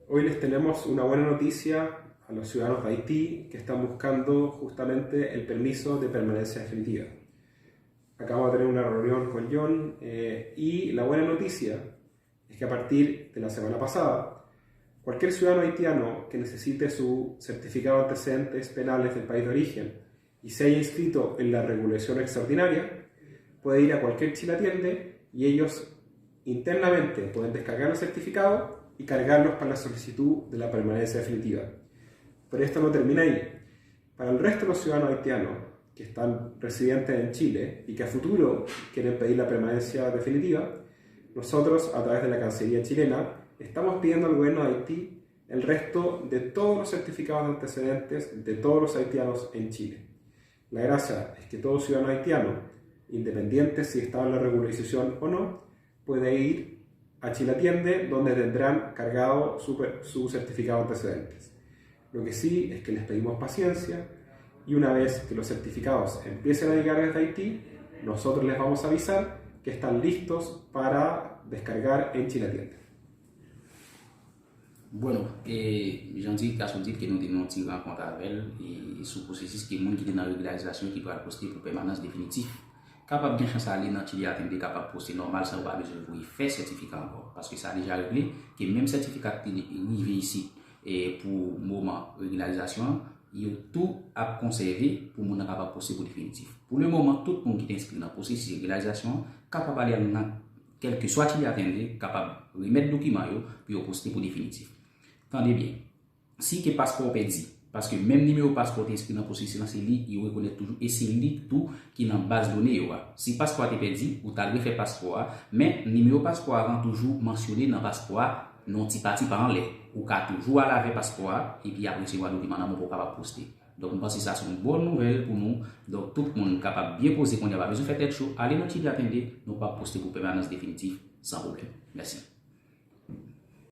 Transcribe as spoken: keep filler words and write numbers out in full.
Hoy les tenemos una buena noticia a los ciudadanos de Haití que están buscando justamente el permiso de permanencia definitiva. Acabo de tener una reunión con John eh, y la buena noticia es que a partir de la semana pasada, cualquier ciudadano haitiano que necesite su certificado de antecedentes penales del país de origen y se haya inscrito en la regulación extraordinaria, puede ir a cualquier Chile Atiende y ellos internamente pueden descargar los certificados y cargarlos para la solicitud de la permanencia definitiva. Pero esto no termina ahí. Para el resto de los ciudadanos haitianos que están residentes en Chile y que a futuro quieren pedir la permanencia definitiva, nosotros, a través de la Cancillería chilena, estamos pidiendo al gobierno de Haití el resto de todos los certificados de antecedentes de todos los haitianos en Chile. La gracia es que todo ciudadano haitiano, independiente si está en la regularización o no, puede ir a Chile Atiende, donde tendrán cargado su, su certificado de antecedentes. Lo que sí es que les pedimos paciencia y una vez que los certificados empiecen a llegar desde Haití, nosotros les vamos a avisar que están listos para descargar en Chile Atiende. Bueno, e, jan direktè a sot di l ke nou te nan yon ti rankont avè l e sou pwosesis ke moun ki te nan regilarizasyon ki pral poste pou pèmanans definitif kapab gen chans ale nan Chile Atiende, kapab poste nòmal san yo pa bezwen voye fè sètifika ankò. Paske sa deja regle ke menm sètifika ki te rive isit e pou moman regilarizasyon an, yo tou ap konsève pou moun nan kapab poste pou definitif. Pou le moman, tout moun ki te enskri nan pwosesis regilarizasyon an kapab ale nan kèlkeswa Chile Atiende, kapab remèt dokiman yo pou yo poste pou definitif. Tande byen, si ke paspò w pèdi, paske menm nimewo paspò w te enskri nan pwosesis lan, se li yo rekonèt toujou e se li tou ki nan baz done yo a. Si paspò a te pèdi, ou ta dwe fè paspò a, men nimewo paspò a van toujou mansyone nan paspò a nan yon ti pati pa anlè. Ou ka toujou al avè paspò a epi ap resevwa dokiman nan men w pou w kapab poste. Donk m panse sa se yon bon nouvèl pou nou. Donk tout moun kapab byen poze kounye a, pa bezwen fè tèt cho, ale nan Chile Atiende, nou pap poste pou pèmanans definitif san pwoblèm. Mèsi.